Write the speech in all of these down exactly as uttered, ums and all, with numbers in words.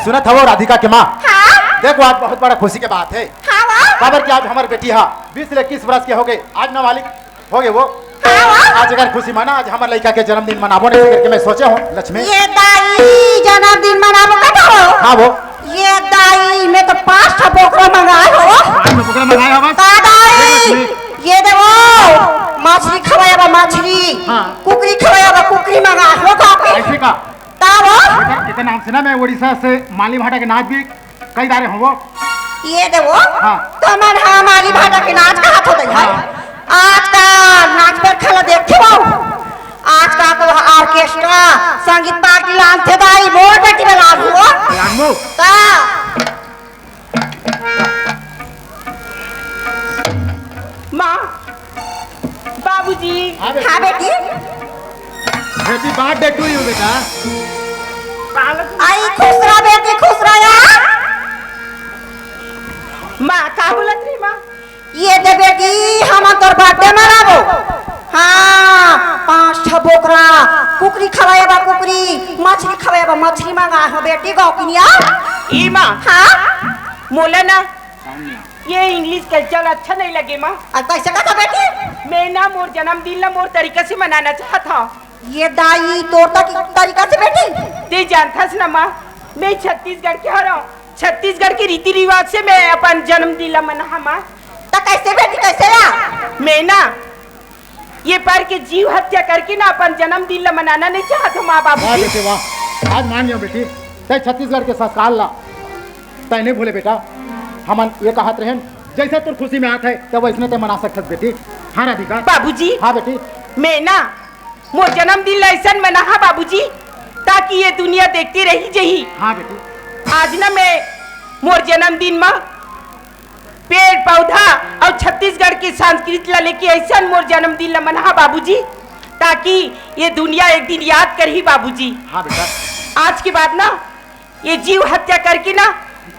सुनत हवो राधिका के माँ? हाँ। देखो, आज बहुत बड़ा खुशी के बात हे। हाँ, हाँ। काबर कि आज हमर बेटी हा बीस ले इक्कीस बरस के होगे, आज नाबालिग होगे वो। हाँ, हाँ। आज एकर खुशी मना, आज हमर लइका के जन्मदिन मनाबो नहीं करके मैं सोचे हूँ, लक्ष्मी। ये दाई, जन्मदिन मनाबो का हो? हाँ वो। ये दाई, मैं तो पाँच ठा बोकरा मंगाए हो। पाँच ठा बोकरा मंगाए हो बस? का दाई? देख लक्ष्मी। ये दे वो, मछली खवाया बा मछली, हाँ। कुकरी खवाया बा कुकरी मंगाए हो का? ऐसे का? का वो? बेटा, इतना नाम से ना मैं उड़ीसा से माली भाटा के नाच भी कई दारे होवो। ये दे वो? हाँ। तो मन हाँ माली भाटा के नाच कहा थो दई है। हाँ। आज का नाच पर खला देखते हो। आज का तो ऑर्केस्ट्रा, संगीत पार्टी लान थे दाई, मोर बेटी में लान हुआ। लान मो। का? माँ, बाबूजी। हाँ बेटी। हाँ बेटी। Happy birthday to you बेटा। आई खुश रहा बेटी, खुश रहा यार। माँ, का बोलत रही माँ? ये दे बेटी, हम तोर बर्थडे मनाबो। हाँ, पाँच ठा बोकरा, कुकरी खवाया बा कुकरी, मछली खवाया बा मछली मंगा हो बेटी, गौकिनिया। ई माँ। हाँ? मोला ना, ये इंग्लिश कल्चर अच्छा नहीं लगे माँ। अब कैसे कहा बेटी? मैं ना मोर जन्मदिन ला मोर तरीका से मनाना चाहत हूँ। ये दाई तोर तक तरीका से बेटी? ते जानथस ना माँ, मैं छत्तीसगढ़ के हरव। छत्तीसगढ़ के रीति रिवाज से मैं अपन जन्मदिन ला मनाहा माँ। त कैसे बेटी, कैसे यार? मैं ना ये पर के जीव हत्या करके ना अपन जन्मदिन ला मनाना नहीं चाहत हूँ माँ बाबू वाह जी। बेटी वाह, आज मान लियो बेटी, तै छत्तीसगढ़ के संस्कार ला तै नहीं भूले बेटा। हमन ये कहत रहेन, जैसे तोर खुशी में आत है तब वैसने तै मना सकत बेटी। हाँ राधिका। बाबूजी। हाँ बेटी। मैं ना मोर जन्मदिन ला ऐसन मनाहा बाबूजी, ताकि ये दुनिया देखती रही जही। हाँ बेटी। आज ना मैं मोर जन्मदिन मा पेड़ पौधा और छत्तीसगढ़ की संस्कृति ला लेके ऐसन मोर जन्मदिन ला मनाहा बाबूजी, ताकि ये दुनिया एक दिन याद करही बाबूजी। हाँ बेटा। आज के बाद ना ये जीव हत्या करके ना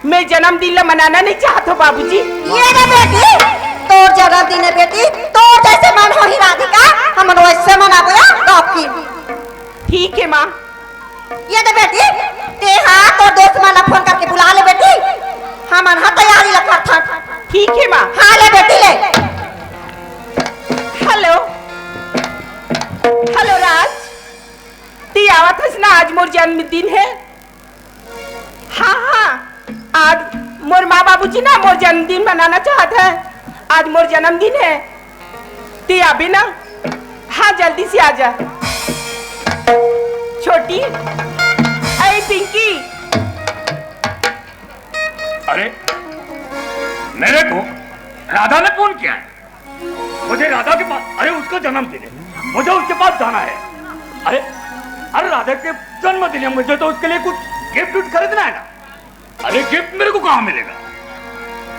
मैं जन्मदिन ला मनाना नहीं चाहत हूँ बाबूजी। ये रे बेटी, तोर जन्मदिन है बेटी, तोर जैसे मन होही राधिका, हमन वैसे मनाबो या गप की। ठीक है माँ। ये दे बेटी, ते हा तो दोस्त मन ला फोन करके बुला ले बेटी, हमन हा तैयारी ला करथन। ठीक है माँ। हाँ ले बेटी ले। हेलो, हेलो राज, ती आवत हस ना, आज मोर जन्मदिन है। हाँ हाँ, आज मोर माँ बाबूजी ना मोर जन्मदिन मनाना चाहत है, आज मोर जन्मदिन है। ते आबे ना? हाँ, जल्दी से आ जा। छोटी, अरे पिंकी। अरे, मेरे को राधा ने फोन किया है। मुझे राधा के पास, अरे उसका जन्मदिन है, मुझे उसके पास जाना है। अरे, अरे राधा के जन्मदिन है, मुझे तो उसके लिए कुछ गिफ्ट विफ्ट खरीदना है ना। अरे गिफ्ट मेरे को कहाँ मिलेगा?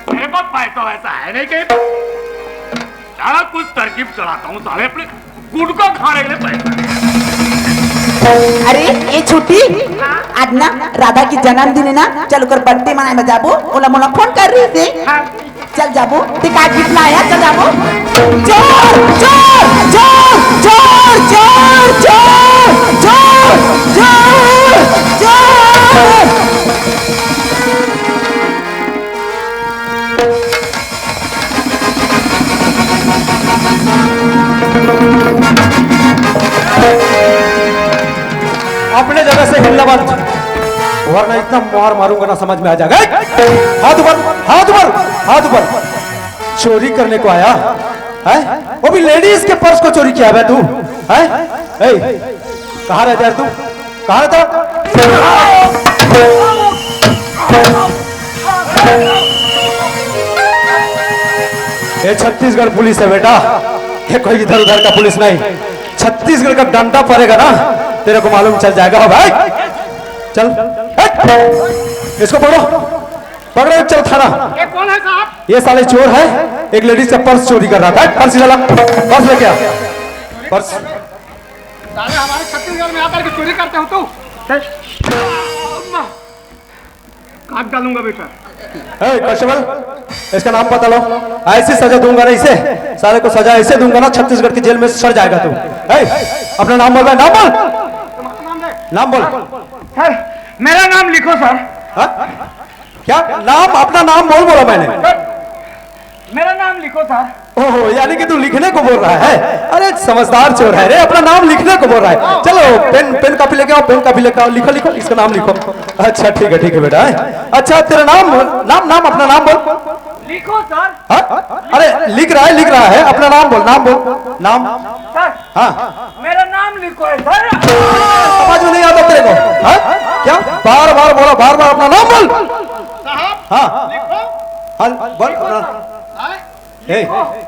मेरे पास पैसा वैसा है नहीं कहीं। साला कुछ तरकीब चलाता हूँ साले अपने गुटखा खाने के लिए पैसा नहीं है। अरे ये छोटी, आज ना राधा के जन्मदिन है ना, चल ओकर बर्थडे मनाए में जाबो, ओला मोला फोन कर रही से। हाँ। चल जाबो, ते का गिफ्ट लाया, चल जाबो। जोर, जोर, जोर, जोर, जोर, जोर, जोर, जोर। अपने जगह से हिलना मत, वरना इतना मार मारूंगा ना, समझ में आ जाएगा। ए, हाथ ऊपर, हाथ ऊपर, हाथ ऊपर। चोरी करने को आया है, वो भी लेडीज के पर्स को चोरी किया बे तू, है? ए, कहाँ रहता है तू? कहाँ रहता? ये छत्तीसगढ़ पुलिस है बेटा, ये कोई इधर उधर का पुलिस नहीं। छत्तीसगढ़ का डंडा पड़ेगा ना, तेरे को मालूम चल जाएगा। हो भाई, चल, हट, इसको पकड़ो, पकड़ो, चल थाना। ये कौन है साहब? ये साले चोर है, एक लेडीज का पर्स चोरी कर रहा था। पर्स निकाला, पर्स लेके आ, पर्स। साले हमारे छत्तीसगढ़ में आकर के चोरी करते हो तू? काट डालूंगा बेटा। ए, कांस्टेबल, इसका नाम पता लो। ऐसी सजा दूंगा ना इसे, साले को सजा ऐसे दूंगा ना, छत्तीसगढ़ की जेल में सड़ जाएगा तू। ए, अपना नाम बोल बे, नाम बोल। नाम बोल। सर, मेरा नाम लिखो सर। हाँ? क्या नाम? अपना नाम बोल, बोला मैंने। मेरा नाम लिखो सर। ओहो, यानी कि तू लिखने को बोल रहा है? अरे, समझदार चोर है रे, अपना नाम लिखने को बोल रहा है। चलो, पेन, पेन कॉपी लेके आओ, पेन कॉपी लेके आओ, लिखो, लिखो, इसका नाम लिखो। अच्छा, ठीक है, ठीक है बेटा। अच्छा, तेरा नाम, नाम, नाम, अपना नाम बोल। लिखो सर। हाँ? अरे, लिख रहा है, लिख रहा है, अपना नाम बोल, नाम बोल, नाम। सर, हाँ। मेरा नाम लिखो है सर। समझ में नहीं आता तेरे को? हाँ? क्या? बार बार बोला, बार बार अपना नाम बोल। हाँ। हाँ, बोल अपना। ए,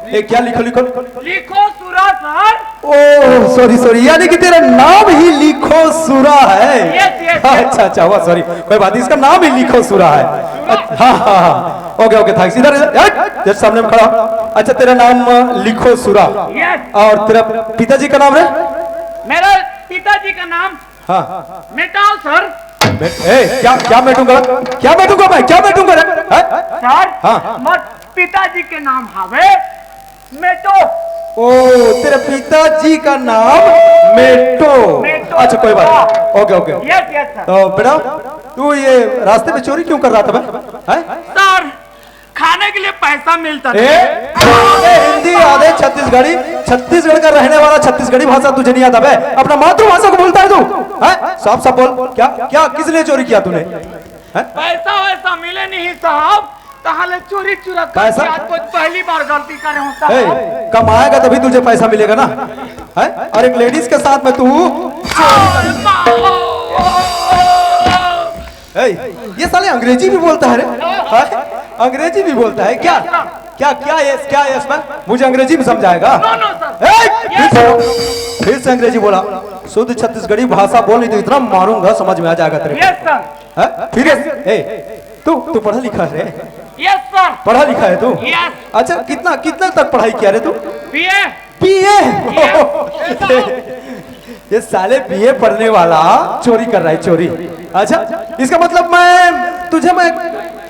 ए, क्या लिखो, लिखो? लिखो सुरा सर। ओ, सॉरी, सॉरी, यानी कि तेरा नाम ही लिखो सुरा है। Yes, yes, yes. अच्छा, अच्छा, हुआ, सॉरी, कोई बात नहीं, इसका नाम ही लिखो सुरा है। हाँ, हाँ, हाँ, ओके, ओके, थैंक्स। इधर, इधर, इधर, जस्ट सामने में खड़ा। अच्छा, तेरा नाम अ, लिखो सुरा। Yes. और तेरा पिताजी का नाम रे? मेरा पिताजी का नाम हाँ। मेटाओ सर। ए, क्या, क्या मेटूंगा? क्या मेटूंगा मैं? क्या मेटूंगा रे? हैं? सर, हाँ। मोर पिताजी के नाम हवे मेटो। ओ, तेरे पिताजी का नाम मेटो। मेटो। अच्छा, कोई बात नहीं। Okay, okay. Yes yes sir. तो बेटा, तू ये रास्ते में चोरी क्यों कर रहा था बे? हैं? सर, खाने के लिए पैसा मिलता ए, नहीं। आधे हिंदी, आधे छत्तीसगढ़ी। छत्तीसगढ़ का रहने वाला छत्तीसगढ़ी भाषा तुझे नहीं आता बे? अपना मातृभाषा को बोलता है तू? हैं? साफ साफ बोल, क्या, क्या, किस लिए चोरी किया तूने? हैं? पैसा वैसा मिले नहीं साहब, ताहले चोरी चुरा कर पैसा? आज कुछ पहली बार गलती करे हो ए, साहब। कमाएगा तभी तुझे पैसा मिलेगा ना। हैं? और एक लेडीज के साथ में तू, ए, ये साले अंग्रेजी भी बोलता है रे। हैं? अंग्रेजी भी बोलता है क्या? क्या, क्या ये, क्या है इसमें? मुझे अंग्रेजी में समझाएगा? No, no, sir. ए, फिर से, फिर से अंग्रेजी बोला। शुद्ध छत्तीसगढ़ी भाषा बोल, नहीं तो इतना मारूंगा, समझ में आ जाएगा तेरे को। Yes sir. हैं? फिर से, ए, तू, तू पढ़ा लिखा है रे? Yes sir. पढ़ा लिखा है तू? यस। अच्छा, कितना, कितना तक पढ़ाई किया रे तू? बीए। बीए। ये साले बीए पढ़ने वाला चोरी कर रहा है, चोरी। अच्छा, इसका मतलब मैं तुझे, मैं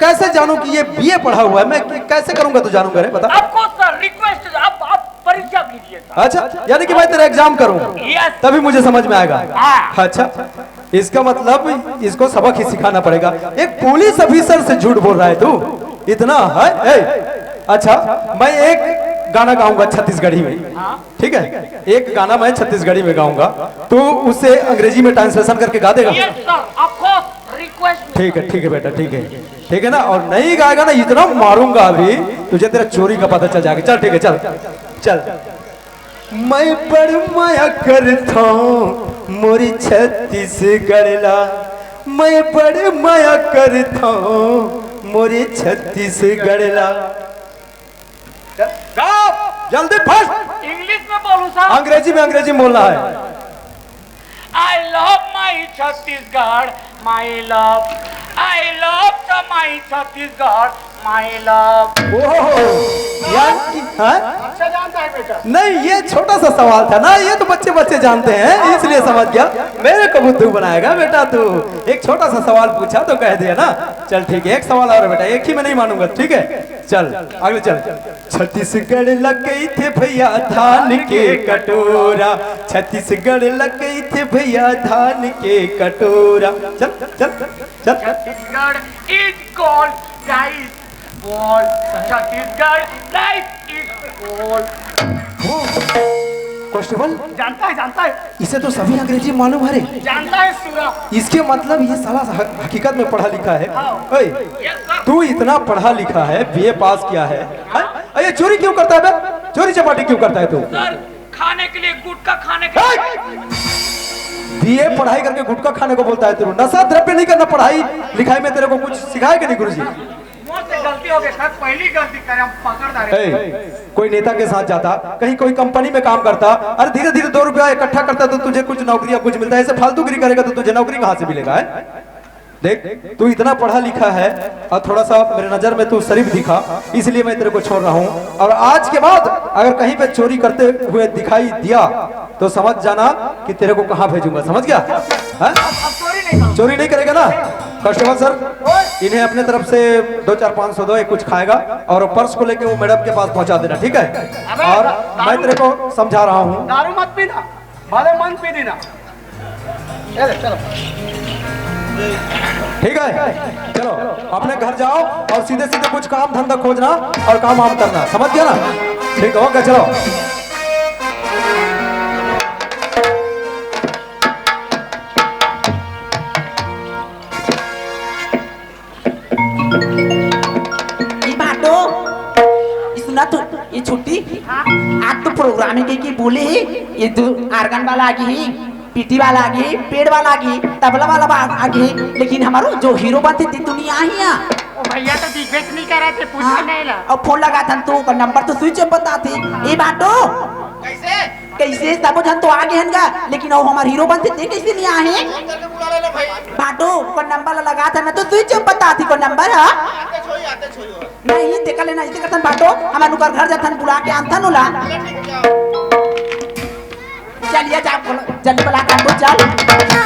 कैसे जानूं कि ये बीए पढ़ा हुआ है? मैं कैसे करूंगा तो जानूंगा रे, बता। आपको सर रिक्वेस्ट, आप आप परीक्षा कीजिए सर। अच्छा, यानी कि मैं तेरा एग्जाम करूं, यस। तभी मुझे समझ में आएगा। हाँ। अच्छा, इसका मतलब इसको सबक ही सिखाना पड़ेगा। एक पुलिस ऑफिसर से झूठ बोल रहा है तू, इतना है? ए, अच्छा, मैं एक गाना गाऊंगा छत्तीसगढ़ी में, ठीक है? एक गाना मैं छत्तीसगढ़ी में गाऊंगा, तू उसे अंग्रेजी में ट्रांसलेशन करके गा देगा? Yes sir, of course request. ठीक है, ठीक है बेटा, ठीक है, ठीक है ना? और नहीं गाएगा ना, इतना मारूंगा अभी तुझे, तेरा चोरी का पता चल जाएगा। चल, ठीक है, चल, चल। मैं बड़ माया करथौं मोरी छत्तीसगढ़ ला, मैं बड़ माया करथौं मोरी छत्तीसगढ़ ला। गा, जल्दी, फास्ट। इंग्लिश में बोलूं सर? अंग्रेजी में, अंग्रेजी में बोलना है। I love my Chhattisgarh, my love। I love the my Chhattisgarh, my love। ओहो, यार, हाँ? अच्छा जानता है बेटा। नहीं, ये छोटा सा सवाल था ना, ये तो बच्चे बच्चे जानते हैं, इसलिए समझ गया। मेरे को बुद्धू बनाएगा बेटा तू। एक छोटा सा सवाल पूछा तो कह दिया ना। चल ठीक है, एक सवाल और बेटा, एक ही में नहीं मानूंगा, ठीक है? चल, अगले चल। छत्तीसगढ़ ला कहिथे भैया धान के कटोरा, छत्तीसगढ़ ला कहिथे भैया धान के कटोरा। चल, चल, चल। Chhattisgarh is called rice bowl। Chhattisgarh rice is bowl। Constable, जानता है, जानता है, इसे तो सभी अंग्रेजी मालूम है रे। जानता है सुरा। इसके मतलब ये साला ह-, हकीकत में पढ़ा लिखा है। हाँ। ओए, यस सर। तू इतना पढ़ा लिखा है, बीए पास किया है, हैं? अरे चोरी क्यों करता है बे? चोरी चपाटी क्यों करता है तू? सर, खाने के लिए, गुटखा खाने के लिए। बीए पढ़ाई करके गुटखा खाने को बोलता है तू? नशा द्रव्य नहीं करना, पढ़ाई लिखाई में तेरे को कुछ सिखाए कि नहीं गुरुजी? मुझसे गलती हो गई सर, पहली गलती करे, हम पकड़ डाले। ए, कोई नेता के साथ जाता, कहीं कोई कंपनी में काम करता, अरे धीरे धीरे दो रुपया इकट्ठा करता तो तुझे कुछ नौकरी या कुछ मिलता है। ऐसे फालतूगिरी करेगा तो तुझे नौकरी कहाँ से मिलेगा, है? देख, तू इतना पढ़ा लिखा है और थोड़ा सा मेरे नजर में तू शरीफ दिखा, इसलिए मैं तेरे को छोड़ रहा हूँ। और आज के बाद अगर कहीं पे चोरी करते हुए दिखाई दिया तो समझ जाना कि तेरे को कहाँ भेजूंगा, समझ गया? हैं? अब चोरी नहीं करूँ। चोरी नहीं करेगा ना? कांस्टेबल सर, इन्हें अपने तरफ से दो चार पाँच सौ दो, एक कुछ खाएगा और पर्स को लेके वो मैडम के पास पहुंचा देना, ठीक है? अबे, और दा-, मैं तेरे को समझा रहा हूँ। दारू मत पीना, भले मन पी देना। चलो, चलो। ठीक है, चलो अपने घर जाओ और सीधे सीधे कुछ काम धंधा खोजना और काम वाम करना, समझ गया ना? ठीक है, ओके, चलो। ये बाटो, ये सुना तो, ये छुट्टी, आज तो प्रोग्राम है कि बोले ही, ये दो आर्गन वाला आगे ही, पीटी वाला आगे ही, पेड़ वाला आगे ही, तबला वाला बा-, आगे ही, लेकिन हमारो जो हीरो बनते थे दुनिया ही आ। ओ भैया तो दिखबे नहीं करा थे, पूछा हाँ? नहीं ला। अब फोन लगा था तो ओकर नंबर तो स्विच ऑफ बता थे। ये बाटो, कैसे? कैसे सबो झन तो आगे हन गा, लेकिन वो हमार हीरो बनते थे कैसे नहीं आए? फोन करके बुला ले लो भाई। बाटो, ओकर नंबर ला लगा था ना तो स्विच ऑफ बता थी को नंबर है। आते छोई, आते छोई हो। नहीं, देखा लेना, इसे करतन बाटो, हम अनुकर घर जाथन बुला के आनथन ओला। चलो ठीक है, जाओ। चलिए जा, बोलो, जल्दी बुला के आनबो, चल।